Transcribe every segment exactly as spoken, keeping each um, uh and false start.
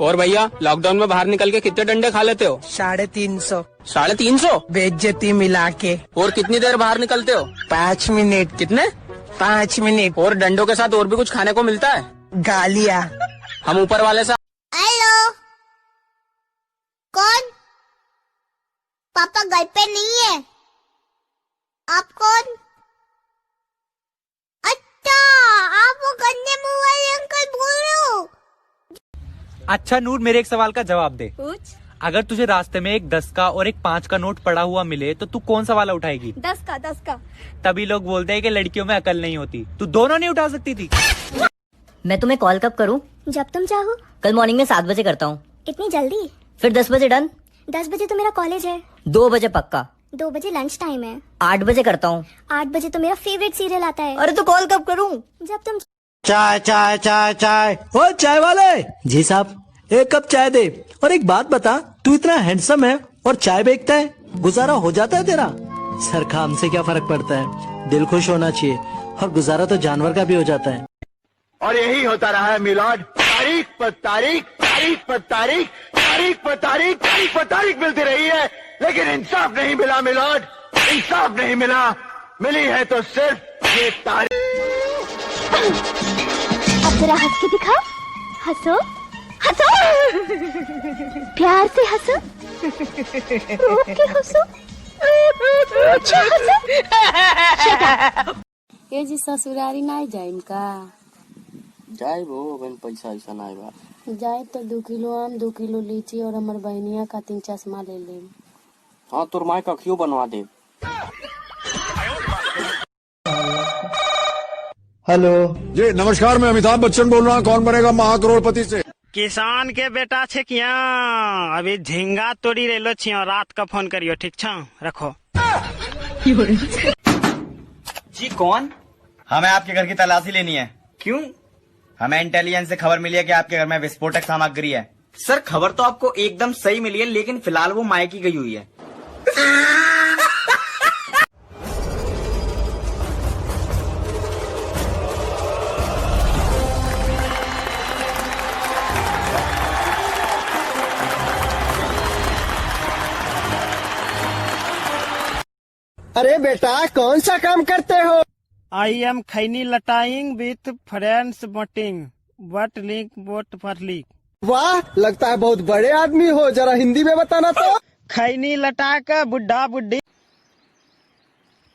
और भैया, लॉकडाउन में बाहर निकल के कितने डंडे खा लेते हो? साढ़े तीन सौ। साढ़े तीन सौ? बेइज्जती मिला के। और कितनी देर बाहर निकलते हो? पाँच मिनट। कितने? पाँच मिनट। और डंडों के साथ और भी कुछ खाने को मिलता है? गालियाँ। हम ऊपर वाले से हेलो, कौन? पापा घर पे नहीं है। आप कौन? अच्छा, आप वो गंदे मुंह वाले अंकल बोल रहे हो? अच्छा नूर, मेरे एक सवाल का जवाब दे। पूछ। अगर तुझे रास्ते में एक दस का और एक पाँच का नोट पड़ा हुआ मिले तो तू कौन सा वाला उठाएगी? दस का, दस का। तभी लोग बोलते हैं कि लड़कियों में अकल नहीं होती। तू दोनों नहीं उठा सकती थी? मैं तुम्हें कॉल कब करूं? जब तुम चाहो। कल मॉर्निंग में सात बजे करता हूँ। इतनी जल्दी? फिर दस बजे डन। दस बजे तो मेरा कॉलेज है। दो बजे पक्का। दो बजे लंच टाइम है। आठ बजे करता हूँ। आठ बजे तो मेरा फेवरेट सीरियल आता है। अरे तो कॉल कब करूँ? जब तुम चाय, चाय, चाय, चाय। ओ चाय वाले। जी साहब। एक कप चाय दे। और एक बात बता, तू इतना हैंडसम है और चाय बेचता है, गुजारा हो जाता है तेरा? सर का हमसे क्या फर्क पड़ता है, दिल खुश होना चाहिए और गुजारा तो जानवर का भी हो जाता है। और यही होता रहा है मिलाड, तारीख पर तारीख, तारीख पर तारीख, तारीख पर तारीख, तारीख पर तारीख मिलती रही है, लेकिन इंसाफ नहीं मिला मिलाड, इंसाफ नहीं मिला। मिली है तो सिर्फ ये तारीख। अब जरा हंस के दिखाओ, हंसो, हंसो, प्यार से हंसो, रो के हंसो, अच्छा हंसो। Shut up। ए जी, ससुरारी नाई जाइम का? जाइब हो, अबहिन पैसा ऐसा नाई बा। जाइब तो दो किलो आम, दो किलो लीची और हमर बहनिया खातिर चश्मा ले लेब। हाँ, तोर माई का अखियो बनवा देब। हेलो। जी नमस्कार, मैं अमिताभ बच्चन बोल रहा हूँ, कौन बनेगा महाकरोड़पति से। किसान के बेटा छे किया, अभी झींगा तोड़ी रहलो छियो, रात का फोन करियो, ठीक छ? रखो। जी कौन? हमें आपके घर की तलाशी लेनी है। क्यों? हमें इंटेलिजेंस से खबर मिली है कि आपके घर में विस्फोटक सामग्री है। सर, खबर तो आपको एकदम सही मिली है, लेकिन फिलहाल वो मायके गई हुई है। अरे बेटा, कौन सा काम करते हो? I am खैनी लटाइंग with friends बोटिंग, but link boat पर link। वाह, लगता है बहुत बड़े आदमी हो, जरा हिंदी में बताना तो। खैनी लटा के बुड्ढा बुड्ढी।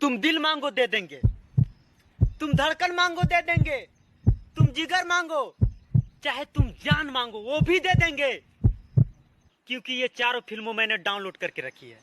तुम दिल मांगो दे देंगे, तुम धड़कन मांगो दे देंगे, तुम जिगर मांगो, चाहे तुम जान मांगो वो भी दे देंगे, क्योंकि ये चारों फिल्मों मैंने डाउनलोड करके रखी है।